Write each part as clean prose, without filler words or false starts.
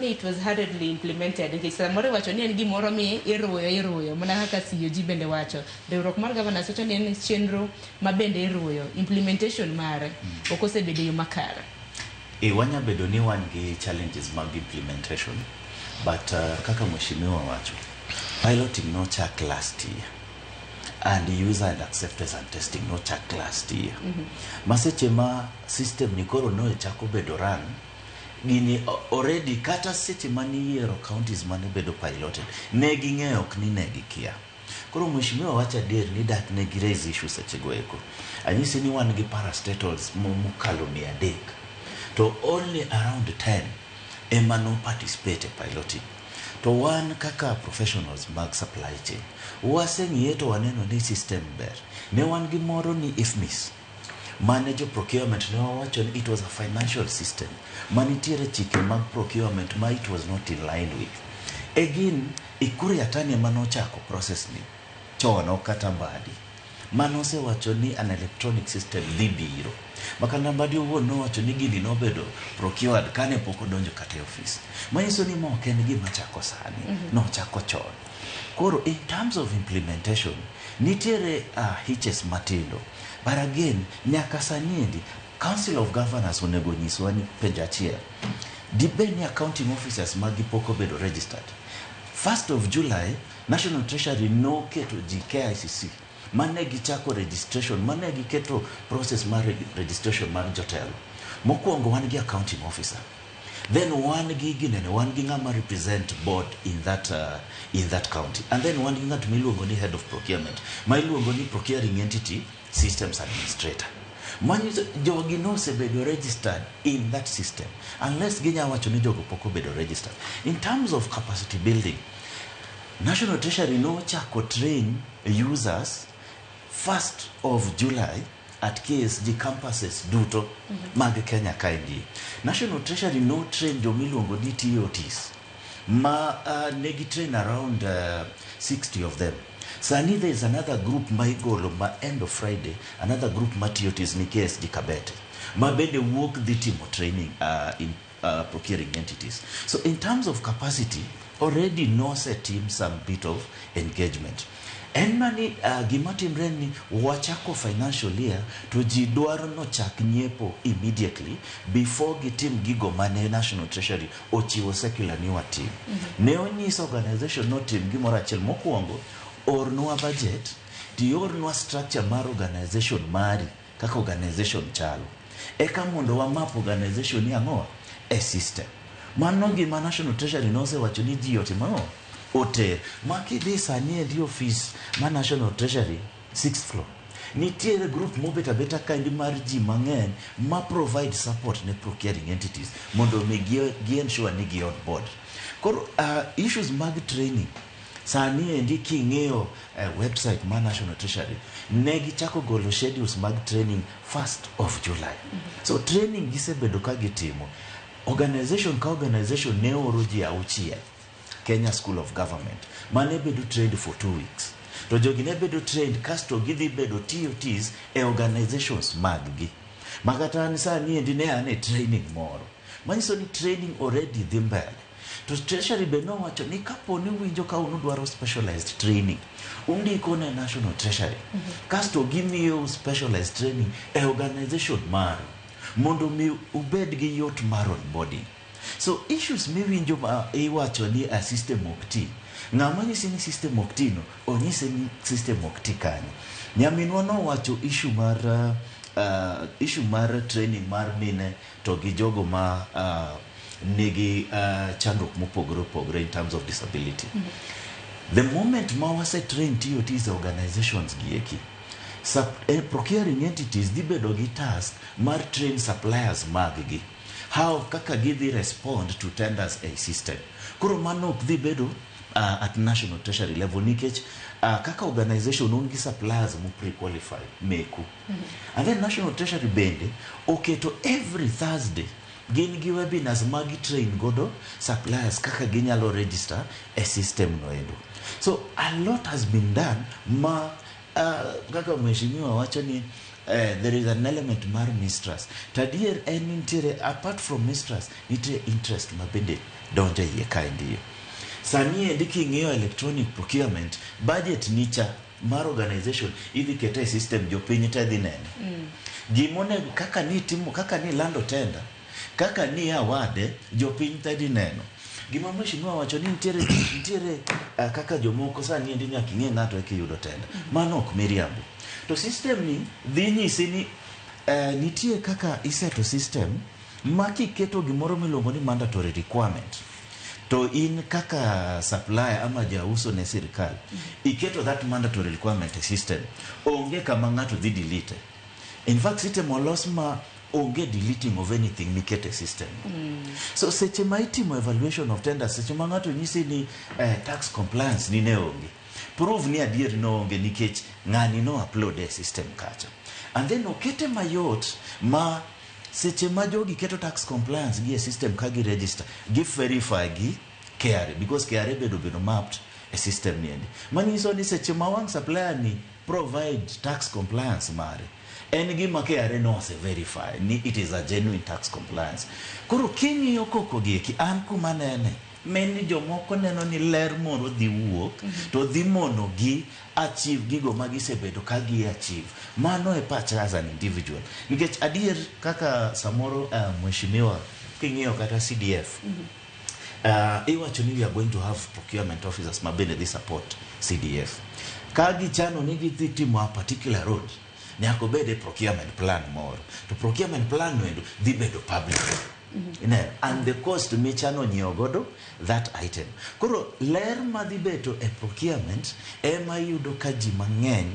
It was hurriedly implemented nikech samoro iwacho ni en gimoro mi iruyo iruyo mana kaka COG bende wacho. Riwruok mar governors wacho ni en chenro ma bende iruyo. Implementation mare ok osebedo e yo makare. E, wanya bedo ni wan gi challenges mag implementation, but kaka mheshimiwa wacho, piloting nochak last year and user and acceptance and testing nochak last year. Ma seche ma system ni koro nochako bedo run, gini already kata seche mane iyiero counties mane bedo piloted, ne ging'eyo, ok ni ne gikia. Koro mheshimiwa wacho adier ni dak ne gi raise issue seche go eko. Anyisi ni wan gi parastatals mokalo 300, to only around 10 ema no participate e piloting. To wan kaka professionals mag supply chain, waseng'iye to waneno ni system ber. Ne wan gi moro ni IFMIS, mane jo procurement ne wawacho ni it was a financial system manitiere chike mag procurement ma it was not in line with. Again, Ukur Yatani ema nochako process ni chon, ok kata Mbadi, manosewacho ni an electronic system dhi biro. Makata Mbadi owuon nowacho ni gini nobedo procured kane pok odonjo kata e ofis, manyiso ni ma ok en gima chako sani, nochako chon. Koro in terms of implementation nitiere hitches matindo, but again, nyaka sani endi Council of Governors onego nyiswa ni penjo achiel dibed ni accounting officers magi pok obedo registered. 1st of July, National Treasury noketo ji KICC mane gichako registration, mane giketo process mar registration mar jotelo. Mokwongo wan gi accounting officer, then wan gi ginene, wan gi ng'ama represent board in that county, and then wan gi ng'at miluongo ni head of procurement, ma iluongo ni procuring entity systems administrator. Manyiso jogi nosebedo registered in that system, unless ginya wacho ni jogo pok obedo registered. In terms of capacity building, National Treasury nochako train users 1st of July at KSG campuses duto mag Kenya kaendi. National Treasury no train jomiluongo ni TOTs ma negi train around 60 of them. Sani there is another group ma igolo ma end of Friday, another group ma TOTs ni KSG Kabete ma bende wuok dhi timo training in procuring entities. So in terms of capacity, already nosetim some bit of engagement. En mani gima timre ni wachako financial year to ji dwaro nochak nyiepo immediately before gitim gigo mane National Treasury ochiwo circular ni watim. Ne onyis organization notim gimoro achiel. Mokwongo, ornwa budget, tiornwa structure mar organization mari kaka organization chalo, eka mondo wamap organization ni ang'o e system. Mano gima National Treasury nosewacho ni ji otim ang'o, oter. Ma kidhi sani endi ofis ma National Treasury, sixth floor, nitiere group mobet abeta kaendi mar ji mang'eny ma provide support ne procuring entities mondo mi gi ensure ni gi on board. Koro issues mag training sani endi, king'iyo website mar National Treasury, ne gichako golo schedules mag training 1st of July. So training gisebedo ka gitimo. Organization ka organization ne oro ji 6 Kenya School of Government mane bedo trained for 2 weeks, to jogi ne bedo trained kasto gidhi bedo TOTs e organizations mag gi. Makata an sani endi ne an e training moro manyiso ni training already dhi mbele. To Treasury be nowacho ni kapo ni uwinjo ka un udwaro specialized training, undiko ne National Treasury, kasto gimiyou specialized training e organization maru mondo mi ubed gi yot mar onboarding. So issues miwinjo ma iwacho ni a system ok ti, ng'ama nyisi ni system ok ti no onyise ni system ok ti kanyo. Nyaminwa nowacho issue mar training mar mine to gi jogo ma nigi chandruok mopogore opogore in terms of disability. The moment ma wase train TOTs e organizations gi eki, procuring entities dhi bedo gi task mar train suppliers mag gi how kaka gidhi respond to tenders e system. Koro mano ok dhi bedo at National Treasury level nikech kaka organization un gi suppliers mo pre-qualified meku. And then National Treasury bende oketo every Thursday gin gi webinars ma gitrain godo suppliers kaka ginyalo register e system no endo. So a lot has been done ma kaka mheshimiwa wacho ni There is an element mar mistrust. To adier en nitiere, apart from mistrust, nitie interest ma bende donjo e iye kaendi. Sani endi king'iyo electronic procurement, budget nicha mar organization idhi kete e system, jopiny te dhi nene. Gimonego kaka ni timo, kaka ni lando tender, kaka ni award, jopiny te dhi neno. Gima mheshimiwa wacho ni nitiere kaka jomoko sani endi nyaka ing'e ng'ato eka iyudo tender. Mano ok miriambo. To system ni dhi nyisi ni nitie kaka iseto system ma kiketo gimoro miluongo ni mandatory requirement, to in kaka supplier ama jauso ne sirikal, iketo that mandatory requirement e system, onge kama ng'ato dhi delete. In fact, system olos ma onge deleting of anything miketo e system. So seche ma itimo evaluation of tenders, seche ma ng'ato nyisi ni tax compliance ni ne onge, prove ni adier noonge nikech ng'ani no upload e system kacha. And then okete mayot ma seche ma jogi keto tax compliance gi e system ka gi register, gi verify gi KRA, because KRA bedo mapped e system ni endi. Manyiso ni seche ma wang' supplier ni provide tax compliance mare, en gima KRA no ose verify ni it is a genuine tax compliance. Koro king'iyo koko gi eki, an kuma nene men ni jomoko neno ni ler moro dhi wuok to dhi mono gi achieve gigo ma gisebedo ka gi achieve. Mano e pacha as an individual, nikech adier kaka samoro mheshimiwa, king'iyo kata CDF, iwacho ni we are going to have procurement officers ma bende dhi support CDF. Ka gichano ni gidhi timo a particular road, nyaka obed e procurement plan moro, to procurement plan no endo dhi bedo public. Ineno, and the cost michano nyiewo godo that item. Koro ler madhi beto e procurement ema iyudo ka ji mang'eny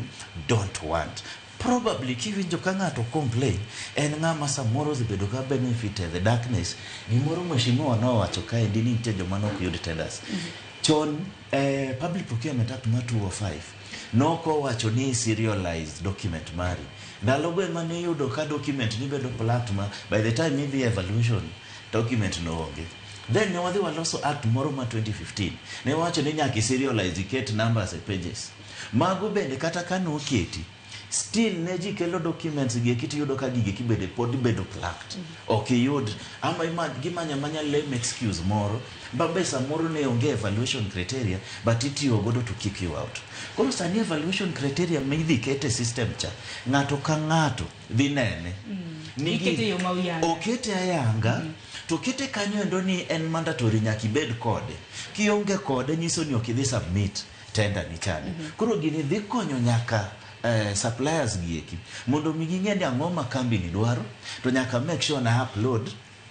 don't want. Probably kiwinjo ka ng'ato complain, en ng'ama samoro osebedo ka benefit e the darkness. Gimoro mheshimiwa nowacho kaendi ni nitie joma nok yud tenders chon. Public Procurement Act mar 205 nokowacho ni serialized document mari. Ndalogo ema niyudo ka document ni bedo plucked, ma by the time idhi evaluation, document no onge. Then ne wadhi waloso act moro ma 2015 ne wacho ni nyaka serialize, iket numbers e pages. Mago bende kata ka noketi, still ne ji kelo documents gi eki, tiyudo ka gigi kibede pod bedo plucked, ok iyud, ama gimanya amanya lame excuse moro mabe samoro ne onge evaluation criteria, but itiyo godo to kick you out. Koro sani evaluation criteria midhi ket e system cha, ng'ato ka ng'ato dhi nene. Ikete e yo ma oyanga. Okete ayanga, to kete kanyo endo ni en mandatory, nyaka ibed kode. Kionge kode, nyiso ni ok idhi submit tender ni chande. Koro gini dhi konyo nyaka suppliers gi eki mondo mi ging'e ni ang'o ma kambi ni dwaro, to nyaka make sure na upload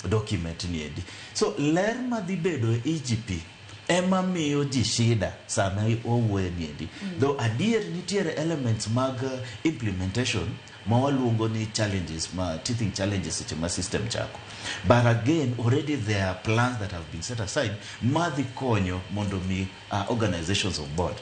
document ni endi. So ler madhi bedo e EGP ema miyo ji shida sama wawuoye ni endi. Though adier nitiere elements mag implementation ma waluongo ni challenges, ma teething challenges seche ma system chako, but again, already there are plans that have been set aside madhi konyo mondo mi organizations on board.